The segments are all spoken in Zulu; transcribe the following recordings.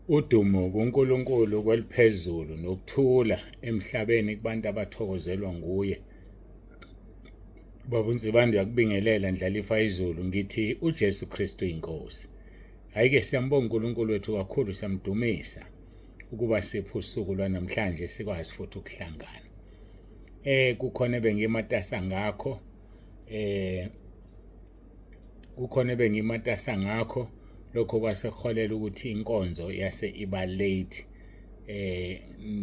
Udumo kuNkulunkulu kweliphezulu nokuthula emhlabeni kubantu abathokozelwa nguye. Baba uNsibande uyakubingelela ndlalifa izulu ngithi uJesu Kristu inkosi. Hayi-ke siyambonga uNkulunkulu wethu kakhulu siyamdumisa ukuba siphe usuku lwanamhlanje sikwazi futhi ukuhlangana. Kukhona ebengimatasa ngakho eh kukhona ebengimatasa ngakho lokho kwasekuholela ukuthi inkonzo yase iba late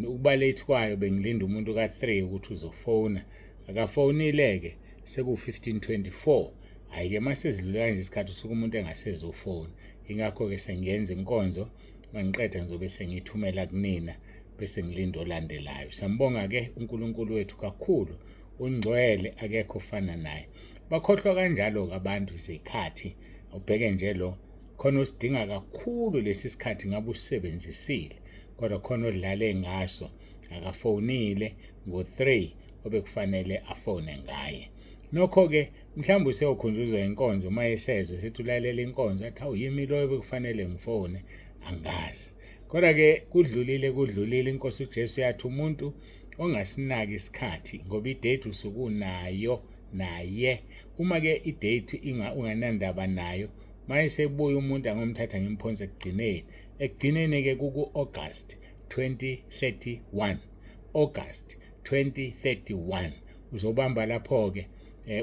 ukuba late kwayo bengilinda umuntu ka-3 ukuthi uzofona akafonile ke seku-15:24 hhayi ke uma sezidlule kanje isikhathi usuke umuntu engasezofona ingakho ke sengiyenza inkonzo mangiqeda ngizobe sengiyithumela kunina bese ngilinda olandelayo. Sambonga ke uNkulunkulu wethu kakhulu, ungcwele akekho ofana naye. Bakhohlwa kanjalo-ke abantu izikhathi, ubheke nje lo khona osidinga kakhulu lesi sikhathi ngabe usisebenzisile kodwa khona odlale ngaso akafonile ngo-3 obekufanele afone ngaye. Nokho-ke mhlawumbe useyokhunjuzwa inkonzo uma esezwe sithi ulalela inkonzo athi hawu yimi loyo bekufanele ngifone angazi. Kodwa-ke kudlulile kudlulile inkosi uJesu yathi umuntu ongasinaki isikhathi ngoba idate usuke unayo naye uma-ke idate unganandaba nayo maye sebuya umuntu angomthatha ngimphonse ekugcineni ekugcineni-ke kuku-August 2031 August 2031 uzobamba lapho-ke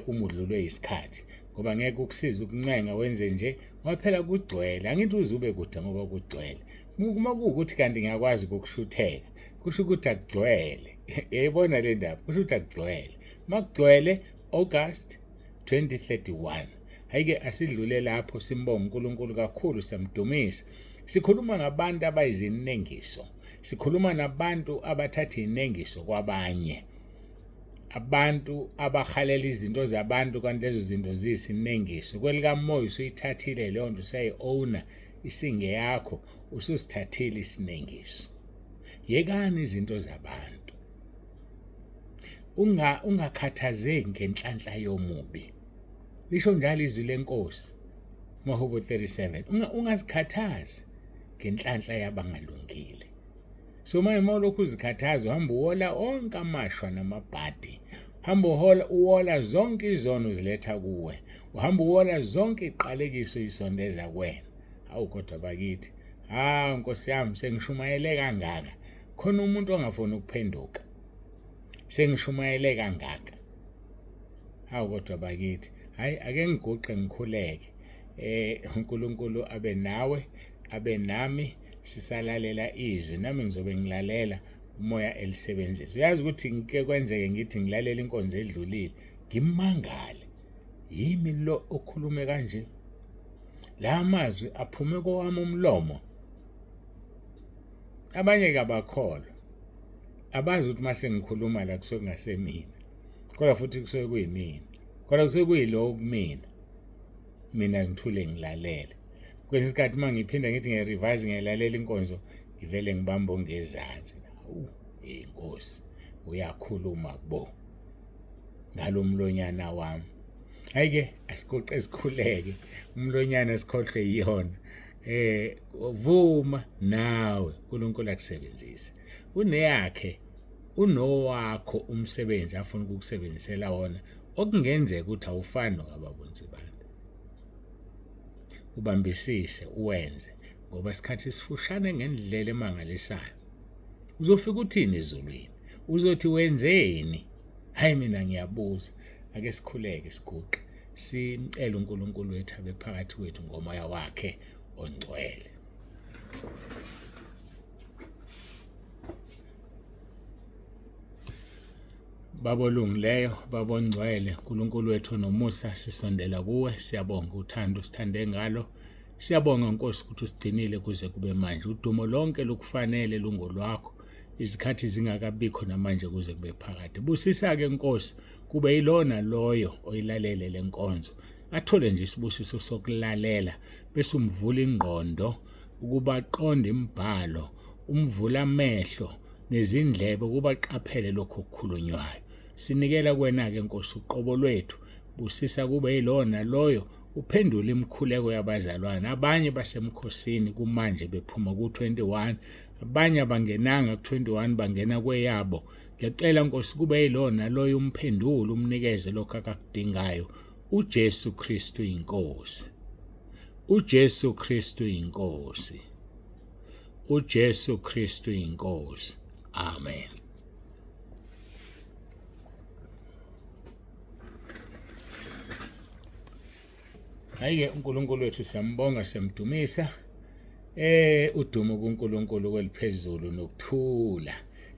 uma udlulwe isikhathi ngoba ngeke ukusiza ukuncenga wenze nje ngoba phela kugcwele angithi uze ube kude ngoba kugcwele uma kuwukuthi kanti ngiyakwazi ukukushutheka kusho ukuthi akugcwele yayibona le ndaba kusho ukuthi akugcwele uma kugcwele August 2031 hayi-ke asidlule lapho simbonga uNkulunkulu kakhulu siyamdumisa sikhuluma ngabantu abayizinengiso sikhuluma nabantu abathatha inengiso kwabanye abantu abahalela izinto zabantu kanti lezo zinto ziyisinengiso kwelikamoya usuyithathile leyo nto usuyayi-owner isingeyakho ususithathile isinengiso yekani izinto zabantu ungakhathazeki ngenhlanhla yomubi lisho njalo izwi lenkosi Mahubo 37 ungazikhathazi ngenhlanhla yabangalungile so manje uma ulokhu uzikhathaza uhamba uwola onke amashwa namabhadi hamba uhola uwola zonke izono ziletha kuwe uhamba uwola zonke iqalekiso isondeza kuwena awu kodwa bakithi ha nkosi yami sengishumayele kangaka khona umuntu ongafuni ukuphenduka sengishumayele kangaka hawu kodwa bakithi hayi ake ngiguqe ngikhuleke uNkulunkulu abe nawe abe nami sisalalela izwi nami ngizobe ngilalela umoya elisebenzisa uyazi ukuthi ngike kwenzeke ngithi ngilalela inkonzo edlulile ngimangale yimi lo okhulume kanje la mazwi aphume kowami umlomo abanye kabakholwa abazi ukuthi mase ngikhuluma la kusuke kungasemina kodwa futhi kusuke kuyimina kodwa kusuke kuyilo kumina mina ngithule ngilalele kwesinye isikhathi uma ngiphinda ngithi ngiya-revise ngiyayilalela inkonzo ngivele ngibambe ongezansi hawu inkosi uyakhuluma bo ngalo mlonyana wami hayi-ke asiguqe sikhuleke umlonyana sikhohlwe yiyona vuma nawe uNkulunkulu akusebenzise uneyakhe unowakho umsebenzi afuna ukukusebenzisela wona okungenzeka ukuthi awufani nokababa uNsibande ubambisise uwenze ngoba isikhathi sifushane ngendlela emangalisayo uzofika uthini ezulwini uzothi wenzeni hayi mina ngiyabuza ake sikhuleke siguqe simcele uNkulunkulu wethu abe phakathi kwethu ngomoya wakhe ongcwele Baba olungileyo, Baba ongcwele, uNkulunkulu wethu nomusa, sisondela kuwe, siyabonga uthando sithande ngalo. Siyabonga Nkosi ukuthi usigcinile kuze kube manje. Udumo lonke lukufanele lungolwakho. Izikhathi zingakabikho namanje kuze kube phakade. Busisa-ke Nkosi kube yilona loyo oyilalele lenkonzo. Athole nje isibusiso sokulalela bese umvula ingqondo ukuba aqonde imibhalo, umvula amehlo nezindlebe ukuba aqaphele lokho okukhulunywayo. Sinikela kuwena-ke Nkosi uqobo lwethu. Busisa kube yilona loyo Uphendule imikhuleko yabazalwane. Abanye basemkhosini kumanje bephuma ku-21, abanye abangenanga ku-21 bangena kweyabo. Ngiyacela Nkosi kube yilona loyo umphendule umnikeze lokho akakudingayo. UJesu Kristu inkosi. UJesu Kristu inkosi. UJesu Kristu inkosi. Amen. Hayi-ke uNkulunkulu wethu siyambonga siyamdumisa. Udumo kuNkulunkulu kweliphezulu nokuthula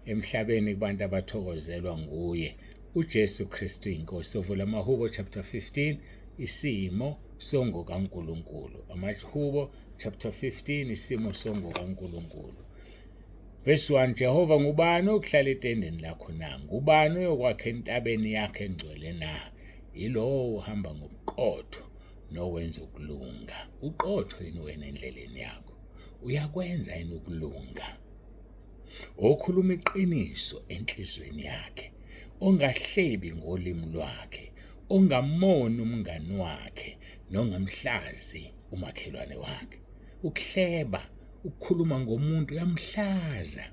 emhlabeni kubantu abathokozelwa nguye. uJesu Kristu inkosi. Ovula amahubo chapter 15 isimo songo kaNkulunkulu. Amahubo chapter 15 isimo songo kaNkulunkulu. Verse 1 Jehova ngubani okuhlala etendeni lakho na? Ngubani oyokwakha entabeni yakhe engcwele na? Yilowo uhamba ngobuqotho nowenza ukulunga. Uqotho yini wena endleleni yakho? Uyakwenza yini ukulunga? Okhuluma iqiniso enhlizweni yakhe, ongahlebi ngolimi lwakhe, ongamoni umngani wakhe nongamhlazi umakhelwane wakhe. Ukuhleba, ukukhuluma ngomuntu uyamhlaza.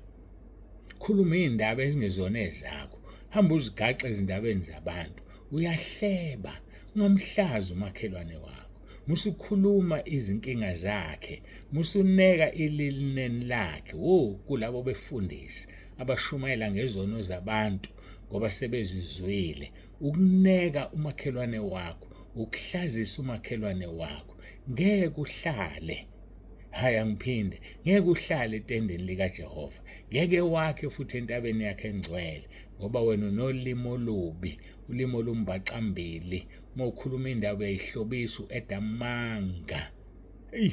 Khuluma iy'ndaba ezingezona ezakho, hamba uzigaxe ezindabeni zabantu, uyahleba, ungamhlazi umakhelwane wakho. Musukhuluma izinkinga zakhe, musuneka ililineni lakhe. Wo kulabo befundisi abashumayela ngezono zabantu ngoba sebezizwile. Ukuneka umakhelwane wakho, ukuhlazisa umakhelwane wakho. Ngeke uhlale Hayi angiphinde, ngeke uhlale etendeni likaJehova, ngeke wakhe futhi entabeni yakhe engcwele, ngoba wena unolimi olubi, ulimi olumbaxambili. Uma ukhuluma indaba uyayihlobisa u-eda amanga. Eyi,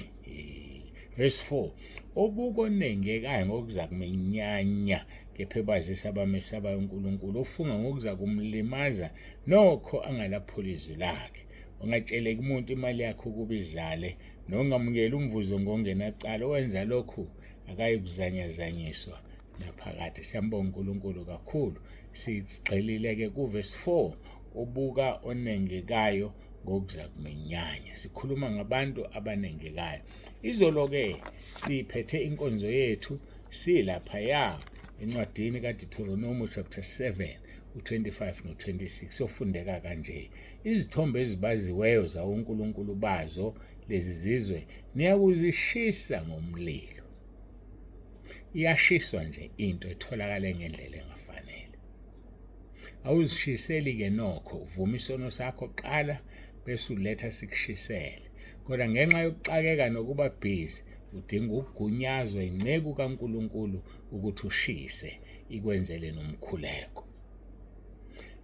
verse 4 obuka onengekayo ngokuza kumenyanya kepha ebazisa abamesabayo uNkulunkulu ofunga ngokuza kumlimaza nokho angalaphula izwi lakhe ungatsheleki umuntu imali yakhe ukuba izale nongamukeli umvuzo ngongenacala owenza lokhu akayikuzanyazanyiswa naphakade. Siyambonga uNkulunkulu kakhulu. Sigxilile-ke kuvesi 4 ubuka onengekayo ngokuza kumenyanya. Sikhuluma ngabantu abanengekayo. Izolo-ke siphethe inkonzo yethu silaphaya encwadini kaDeuteronomy chapter 7 u-25 no-26 sofundeka kanje izithombe ezibaziweyo zawonkulunkulu bazo lezi zizwe niyakuzishisa ngomlilo. Iyashiswa nje into etholakale ngendlela engafanele. Awuzishiseli-ke nokho, uvuma isono sakho kuqala bese uletha sikushisele. Kodwa ngenxa yokuxakeka nokuba busy, udinga ukugunyazwa inceku kaNkulunkulu ukuthi ushise, ikwenzele nomkhuleko.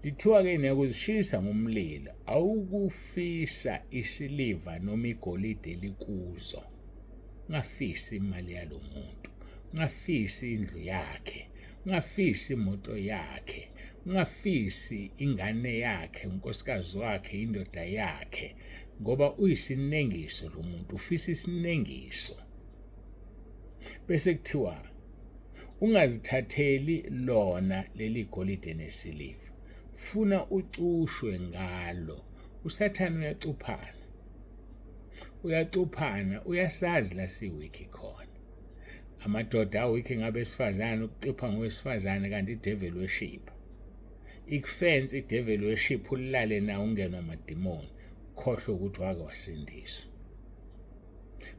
Lithiwa-ke niyakuzishisa ngomlilo, awukufisa isiliva noma igolide likuzo. Ungafisi imali yalo muntu, ungafisi indlu yakhe, ungafisi imoto yakhe, ungafisi ingane yakhe, unkosikazi wakhe, indoda yakhe, ngoba uyisinengiso lo muntu, ufisa isinengiso. Bese kuthiwa ungazithatheli lona leli golide nesiliva, funa ucushwe ngalo. USathane uyacuphana, uyacuphana, uyasazi la siwiki khona. Amadoda awikhi ngabesifazane ukucipha ngowesifazane kanti idevil worship. Ikufense idevil worship ulale nawo ungenwa amadimoni, khohlwe ukuthi wake wasindiswa.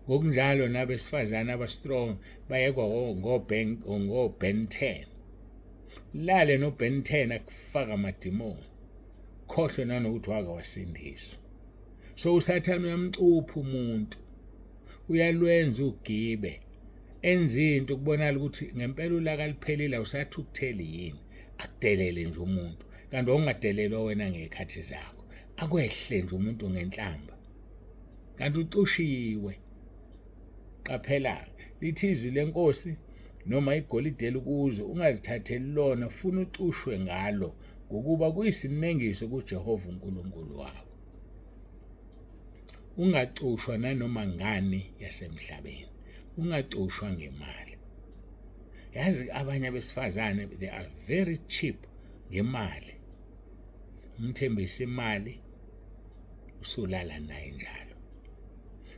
Ngokunjalo nabesifazane abastrong bayekwa ngo-Ben ngo-Ben 10. Lale no-Ben 10 akufaka amadimoni. Khohlwe nanokuthi wake wasindiswa. So uSathane uyamcupha umuntu. Uyalwenza ugibe. Enza into kubonakala ukuthi ngempela ulaka liphelile awusathukutheli yini. Akudelele nje umuntu. Kanti wawungadelelwa wena ngezikhathi zakho. Akwehle nje umuntu ngenhlamba. Kanti ucushiwe. Qaphela, lithi izwi lenkosi noma igolide elikuzo ungazithatheli lona funa ucushwe ngalo ngokuba kuyisinengiso kuJehova uNkulunkulu wakho. Ungacushwa nanoma ngani yasemhlabeni. Ungacushwa ngemali. Yazi abanye abesifazane they are very cheap ngemali. Umthembise imali usulala naye njalo.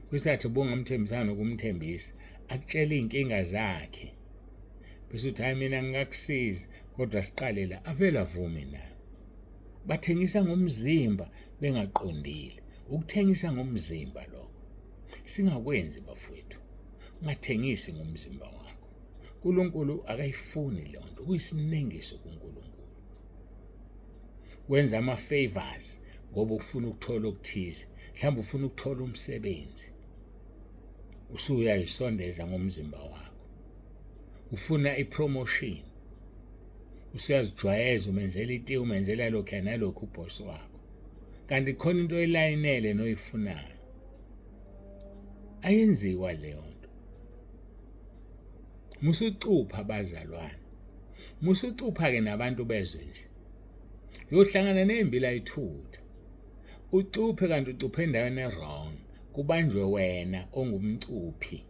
Kwesikhathi ubungamthembisanga nokumthembisa, akutshele iy'nkinga zakhe, bese uthi hhayi mina ngingakusiza kodwa siqale la, avele avume naye. Bathengisa ngomzimba bengaqondile. Ukuthengisa ngomzimba lokho. Singakwenzi bafowethu. Ungathengisi ngomzimba wakho. uNkulunkulu akayifuni leyo nto, kuyisinengiso kuNkulunkulu. Wenza ama-favors ngoba ufuna ukuthola okuthize, mhlawumbe ufuna ukuthola umsebenzi, usuyayisondeza ngomzimba wakho. Ufuna i-promotion, usuyazijwayeza, umenzela itiye, umenzela lokhu nalokhu ubhosi wakho, kanti khona into oyilayinele noyifunayo. Ayenziwa leyo nto. Musucupha bazalwane, musucupha-ke nabantu bezwe nje, uyohlangana ney'mbila ithutha, ucuphe kanti ucuphe endaweni e-wrong, kubanjwe wena ongumcuphi.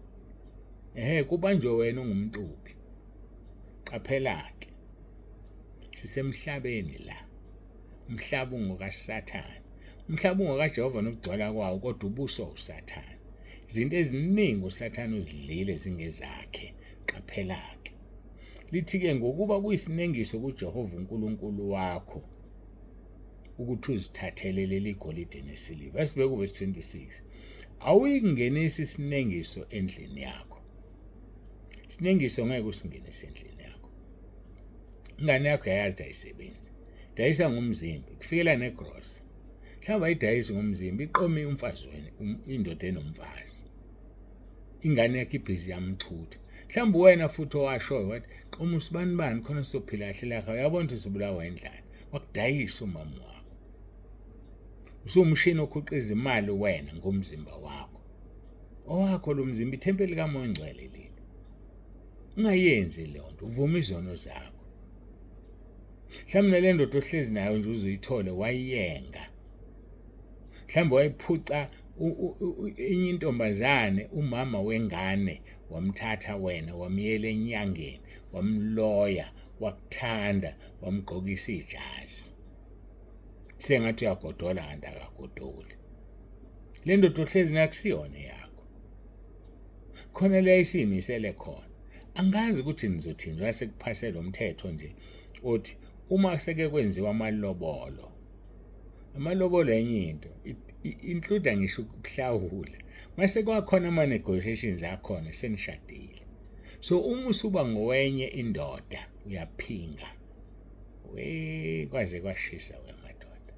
Ehhe, kubanjwe wena ongumcuphi. Qaphela-ke, sisemhlabeni la, umhlaba ungokaSathane, umhlaba ungokaJehova nokugcwala kwawo, kodwa ubuswa uSathane. Izinto eziningi uSathane uzidlile zingezakhe. Qaphela-ke. Lithi-ke ngokuba kuyisinengiso kuJehova uNkulunkulu wakho ukuthi uzithathele leli golide nesiliva. Asibheke uvesi 26. Awuyikungenisa isinengiso endlini yakho. Isinengiso ngeke usingenise endlini yakho. Ingane yakho yayazi ukuthi ayisebenzi. Dayisa ngomzimba, kufikela negrosa. Mhlawumbe ayidayisi ngomzimba, iqome umfazi wena, indoda enomfazi. Ingane yakho ibhizi yamchutha. Mhlawumbe wena futhi owashoyo wathi qoma usibanibani khona sizophila kahle lakho, uyabona ukuthi sibulawa indlala. Wakudayisa umama wakho. Usuwumshini okhuqiza imali wena ngomzimba wakho. Owakho lo mzimba, ithempeli kaMoya oNgcwele leli. Ungayenzi leyo nto, uvuma izono zakho. Mhlawumbe nale ndoda ohlezi nayo nje uze uyithole wayenga. Mhlawumbe wayiphuca enye intombazane, umama wengane wamthatha wena wamyela enyangeni, wamloya, wakuthanda, wamgqokisa ijazi. Sengathi uyagodola kanti akagodoli. Le ndoda ohlezi nayo akusiyona eyakho. Khona le isimisele khona. Angazi ukuthi nizothini njengoba sekuphase lo mthetho nje othi uma seke kwenziwa amalobolo, amalobolo enye into include ngisho ukuhlawula, mase kwakhona ama-negotiations akhona senishadile. So uma usuba ngowenye indoda uyaphinga, we kwaze kwashisa we madoda.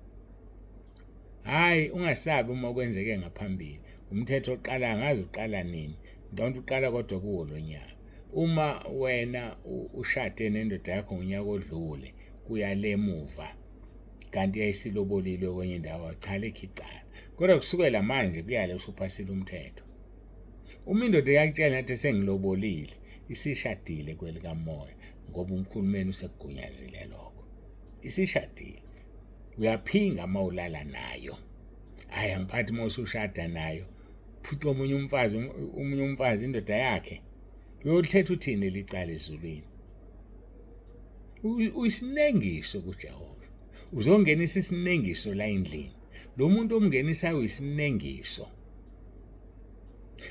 Hhayi, ungasabi uma kwenzeke ngaphambili, umthetho oqala angazi uqala nini, ngicabanga ukuthi uqala kodwa kuwo lo nyaka. Uma wena ushade nendoda yakho ngonyaka odlule kuya le muva, kanti yayisilobolilwe kwenye indawo, cha likho icala. Kodwa kusukela manje kuya le usuphasile umthetho. Uma indoda iyakutshela ngathi sengilobolile, isishadile kwelikamoya ngoba umkhulumeni usekugunyazile lokho. Isishadile. Uyaphinga uma ulala nayo. Hhayi, angiphathi uma usushada nayo. Phuca omunye umfazi, omunye umfazi indoda yakhe. Uyolithetha uthini licala ezulwini? Uyisinengiso kuJehova. Uzongenisa isinengiso la endlini. Lo muntu omngenisayo uyisinengiso.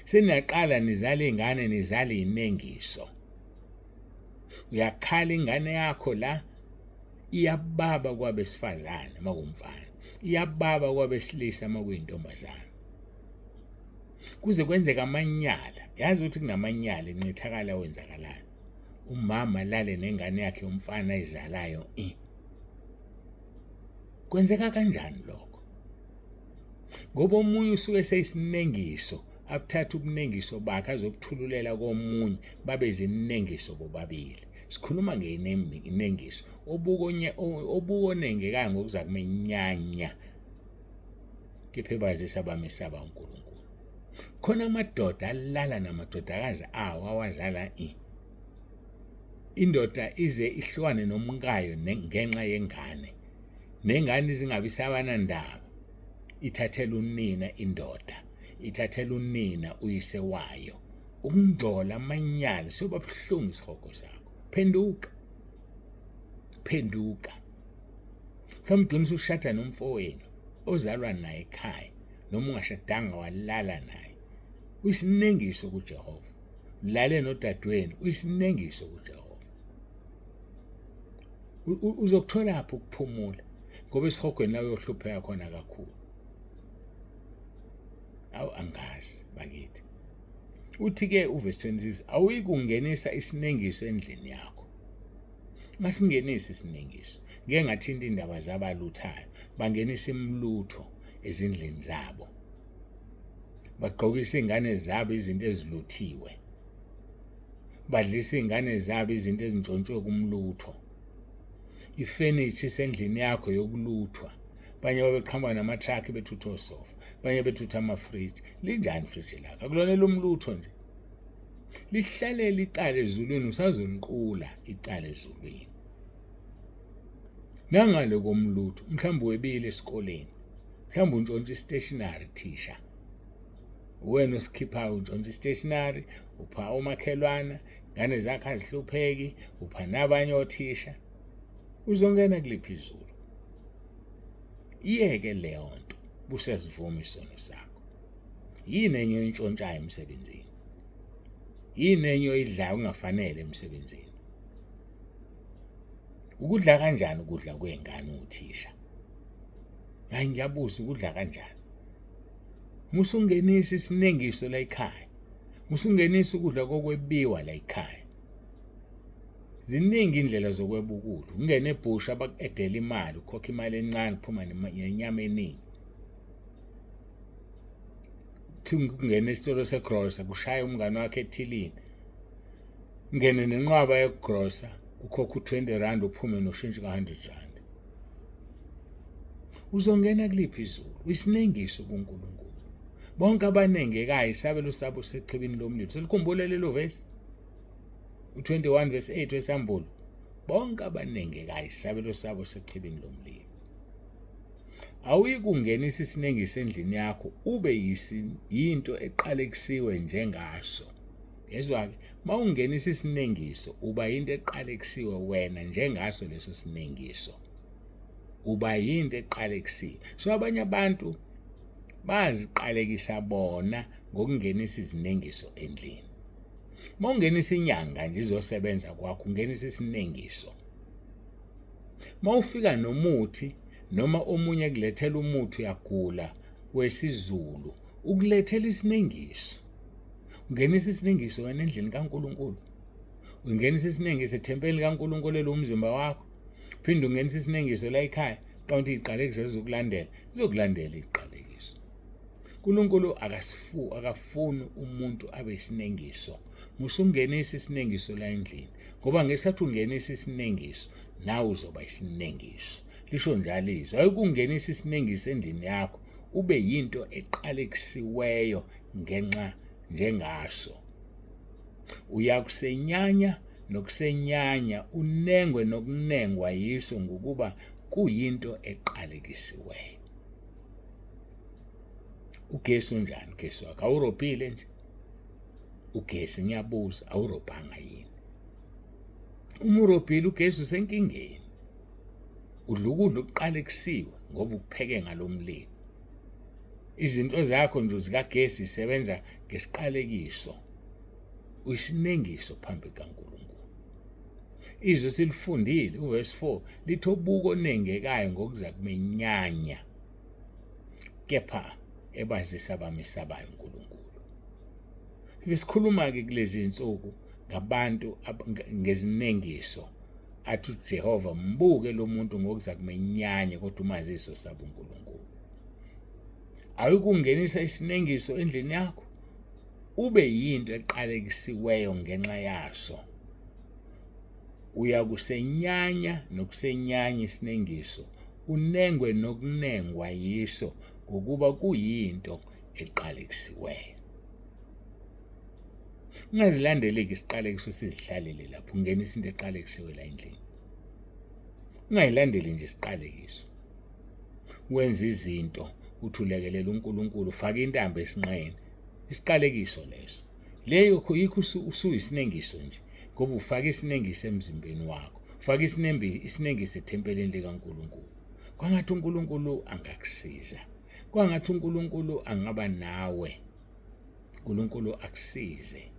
Seniyaqala nizale iy'ngane, nizale iy'nengiso. Uyakhala ingane yakho la, iyababa kwabesifazane uma kuwumfana, iyababa kwabesilisa uma kuyintombazane. Kuze kwenzeka amanyala, yazi ukuthi kunamanyala incithakala wenzakalayo. Umama alale nengane yakhe yomfana ayizalayo i. Kwenzeka kanjani lokho? Ngoba omunye usuke eseyisinengiso, abuthatha ubunengiso bakhe azobuthululela komunye, babe izinengiso bobabili. Sikhuluma ngenengiso obukonengekayo ngokuza kumenyanya, kepha ebazisa abamesaba uNkulunkulu. Khona amadoda alala namadodakazi awo awazala i. Indoda ize ihlukane nomkayo ngenxa yengane, nengane izingabi sabanandaba, ithathela unina indoda, ithathela unina uyise wayo. Ukungcola, amanyala, siyoba buhlungu isihogo sakho. Phenduka, phenduka. Mhlawumbe ugcina usushada nomfowenu ozalwa naye ekhaya, noma ungashadanga walala naye. Uyisinengiso kuJehova. Lale nodadewenu, uyisinengiso kuJehova. Uzokutholaphi ukuphumula? Ngoba esihogweni la uyohlupheka khona kakhulu. Awu angazi bakithi. Uthi-ke uvesi 26 awuyikungenisa isinengiso endlini yakho. Masingenise isinengiso. Ngeke ngathinta indaba zabaluthayo, bangenisa imilutho ezindlini zabo. Bagqokisa iy'ngane zabo izinto eziluthiwe. Badlisa iy'ngane zabo izinto ezintshontshwe kumlutho. Ifenitsha isendlini yakho yokuluthwa. Abanye babeqhamuka nama-truck bethutha osofa, abanye bethutha amafriji. Linjani ifriji lakho? Akulona elomlutho nje. Lihlalele icala ezulwini, usazoliqula icala ezulwini. Nangale komlutho, mhlawumbe webile esikoleni, mhlawumbe untshontsha i-stationery thisha. Uwena osikhiphayo untshontsha i-stationery, upha omakhelwana, ngane zakho azihlupheki, upha nabanye othisha. Uzongena kuliphi izulu? Iyeke leyo nto, busesivuma isono sakho. Yini enye oyintshontshayo emsebenzini? Yini enye oyidlayo kungafanele emsebenzini? Ukudla kanjani ukudla kwey'ngane uwuthisha? Hayi ngiyabuza ukudla kanjani? Musungenisa isinengiso la ekhaya. Musungenisa ukudla kokwebiwa la ekhaya. Ziningi indlela zokweba ukudla. Ungene ebhusha baku-edela imali, ukhokha imali encane uphuma nenyama eningi. Kuthi kungena esitolo segrosa kushaya umngane wakhe ethilini. Ngene nenqwaba yokugrosa ukhokha u-20 rand uphume noshintshi ka-100 rand. Uzongena kuliphi izulu? Uyisinengiso kuNkulunkulu. Bonke abanengekayo isabelo sabo sechibini lomlilo. Selikhumbule lelo vesi? U-21 verse 8 wesambulo. Bonke abanengekayo isabelo sabo sechibini lomlilo. Awuyikungenisa isinengiso endlini yakho ube yinto eqalekisiwe njengaso. Yezwa-ke, uma ungenisa isinengiso uba yinto eqalekisiwe wena njengaso leso sinengiso. Uba yinto eqalekisiwe. So abanye abantu baziqalekisa bona ngokungenisa izinengiso endlini. Uma ungenisa inyanga nje izosebenza kwakho, ungenisa isinengiso. Uma ufika nomuthi noma omunye ekulethela umuthi uyagula wesiZulu, ukulethela isinengiso. Ungenisa isinengiso wena endlini kaNkulunkulu. Ungenisa isinengiso ethempelini kaNkulunkulu eliwumzimba wakho. Phinde ungenisa isinengiso la ekhaya, xa uthi iziqalekiso zizokulandela, zizokulandela iziqalekiso. uNkulunkulu akafuni umuntu abe isinengiso. Musungenisa isinengiso la endlini, ngoba ngesikhathi ungenisa isinengiso, nawe uzoba isinengiso. Lisho njalo izwi. Ayikungenisa isinengiso endlini yakho, ube yinto eqalekisiweyo ngenxa njengaso. Uyakusenyanya nokusenyanya, unengwe nokunengwa yiso, ngokuba kuyinto eqalekisiweyo. Ugesi unjani ugesi wakho? Awurobhile nje? Ugesi ngiyabuza, awurobhanga yini? Uma urobhile ugesi usenkingeni. Udla ukudla okuqalekisiwe ngoba ukupheke ngalomlilo. Izinto zakho nje zikagesi zisebenza ngesiqalekiso. Uyisinengiso phambi kukaNkulunkulu. Izwi silifundile uverse 4 lithi obuka onengekayo ngokuza kumenyanya kepha ebazisa abamesabayo uNkulunkulu. Besikhuluma-ke kulezi zinsuku ngabantu ngezinengiso athi uJehova mbuke lo muntu ngokuza kumenyanya kodwa umaziso sabo uNkulunkulu. Awukungenisa isinengiso endlini yakho ube yinto eqalekisiweyo ngenxa yaso. Uyakusenyanya nokusenyanya isinengiso, unengwe nokunengwa yiso, ngokuba kuyinto eqalekisiweyo. Ungazilandeli-ke isiqalekiso sizihlalele lapho, ungenisa into eqalekisiwe la endlini. Ungayilandeli nje isiqalekiso. Wenza izinto uthi ulekelela uNkulunkulu, ufake intambo esinqeni. Isiqalekiso leso. Leyo yikho usuyisinengiso nje ngoba ufake isinengiso emzimbeni wakho. Ufake isinengiso ethempelini likaNkulunkulu. Kwangathi uNkulunkulu angakusiza. Kwangathi uNkulunkulu angaba nawe. uNkulunkulu akusize.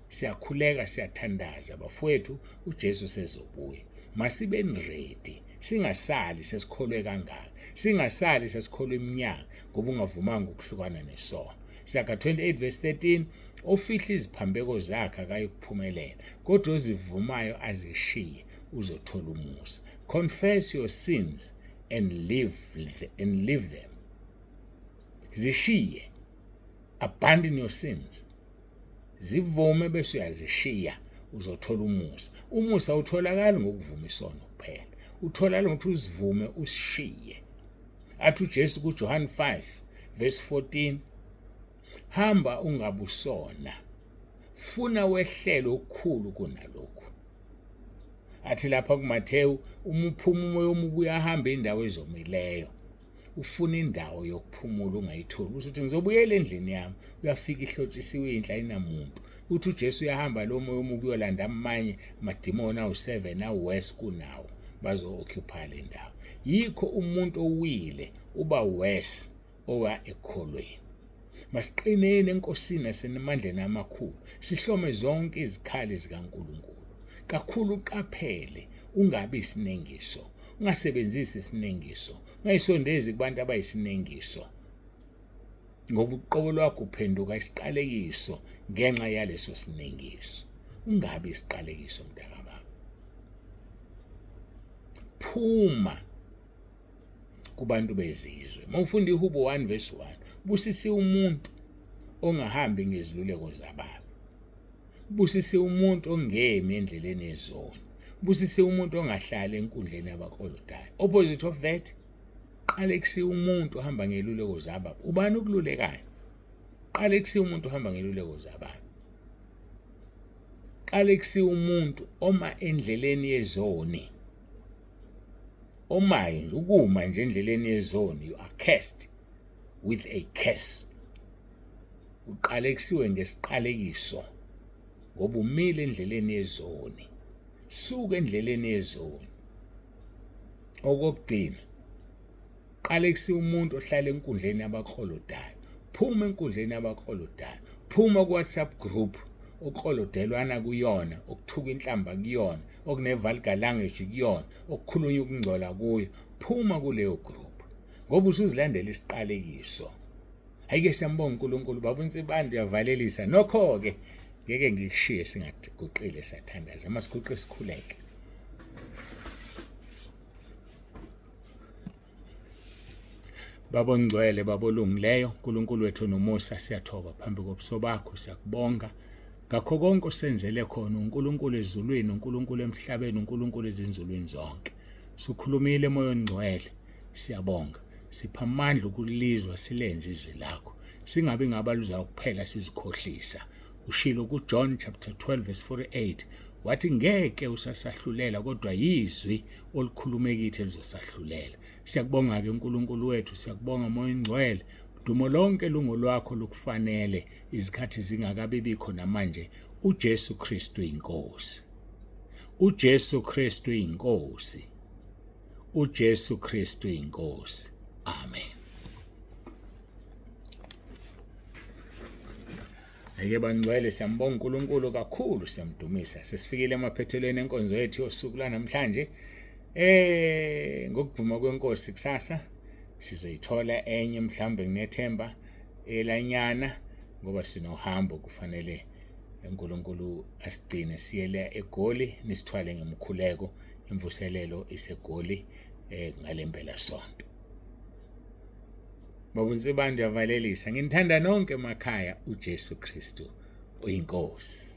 Siyakhuleka, siyathandaza bafowethu, uJesu sezobuya. Masibeni ready, singasali sesikholwe kangaka, singasali sesikholwe iminyaka ngoba ungavumanga ukuhlukana nesono. Isaga 28 verse 13, ofihla iziphambeko zakhe akayikuphumelela, kodwa ozivumayo azishiye uzothola umusa. Confess your sins and live them. Zishiye, abandon your sins, zivume bese uyazishiya, uzothola umusa. Umusa utholakala ngokuvuma isono kuphela, utholakala ngokuthi uzivume usishiye. Athi uJesu kuJohn 5 verse 14, hamba ungabusona, funa wehlele okukhulu kunalokhu. Athi lapha kuMathewu, uma uphuma umoya omubi uyahamba indawo ezomileyo, ufuna indawo yokuphumula ungayitholi, usho ukuthi ngizobuyela endlini yami, uyafika ihlotshisiwe inhla ayinamuntu. Uthi uJesu uyahamba lo moya omubi uyolanda amanye amadimoni awu-7 awu-worse kunawo, bazo-occupy le ndawo. Yikho umuntu owile uba worse owa ekholweni. Masiqineni eNkosini nasemandleni amakhulu, sihlome zonke izikhali zikaNkulunkulu. Kakhulu uqaphele, ungabi isinengiso, ungasebenzisi isinengiso, ungayisondezi kubantu abayisinengiso, ngoba uqobo lwakho uphenduka isiqalekiso ngenxa yaleso sinengiso. Ungabi isiqalekiso mntakababa. Phuma kubantu bezizwe. Mawufunda iHubo 1 verse 1, busisiwe umuntu ongahambi ngeziluleko zababi, busisiwe umuntu ongemi endleleni yezoni, busisiwe umuntu ongahlali enkundleni yabaklolodayo. Opposite of that, qalekisiwe umuntu ohamba ngeluleko zababi. Ubani okululekayo? Qalekisiwe umuntu ohamba ngeluleko zababi. Qalekisiwe umuntu oma endleleni yezoni. Omayo nje ukuma nje endleleni yezoni, you are cursed with a curse. Uqalekisiwe ngesiqalekiso ngoba umile endleleni yezoni. Suka endleleni yezoni. Okokugcina, qalekisiwe umuntu ohlala enkundleni yabaklolodayo. Phuma enkundleni yabaklolodayo, phuma ku-WhatsApp group oklolodelwana kuyona, okuthuka inhlamba kuyona, okune-vulgar language kuyona, okukhulunywa ukungcola kuyo. Phuma kuleyo group ngoba usuzilandela isiqalekiso. Hhayi-ke, siyambonga uNkulunkulu. Baba uNsibande uyavalelisa. Nokho-ke ngeke ngikushiye singaguqile sathandaza. Masiguqe sikhuleke. Baba ongcwele, Baba olungileyo, uNkulunkulu wethu nomusa, siyathoba phambi kobuso bakho, siyakubonga ngakho konke osenzele khona, uNkulunkulu ezulwini, uNkulunkulu emhlabeni, uNkulunkulu ezinzulwini zonke. Sukhulumile Moya ongcwele, siyabonga. Sipha amandla ukulizwa silenze izwi lakho, singabi ngabalizwayo kuphela sizikhohlisa. Ushilo kuJohn chapter 12 verse 48, wathi ngeke usasahlulela, kodwa yizwi olukhulume kithi elizosahlulela. Siyakubonga-ke uNkulunkulu wethu, siyakubonga Moya ongcwele. Dumo lonke lungolwakho, lukufanele izikhathi zingakabi bikho namanje. uJesu Kristu inkosi, uJesu Kristu inkosi, uJesu Kristu inkosi. Amen. Ake bangcwele, siyambonga uNkulunkulu kakhulu, siyamdumisa. Sesifikile emaphethelweni enkonzo yethu yosuku lwanamhlanje. Ngokuvuma kweNkosi kusasa sizoyithola enye, mhlawumbe nginethemba elanyana, ngoba sinohambo, kufanele uNkulunkulu asigcine siyele eGoli. Nisithwale ngemkhuleko, imvuselelo iseGoli ngalempela sonto. Baba uNsibande uyavalelisa. Nginithanda nonke emakhaya. uJesu Kristu uyinkosi.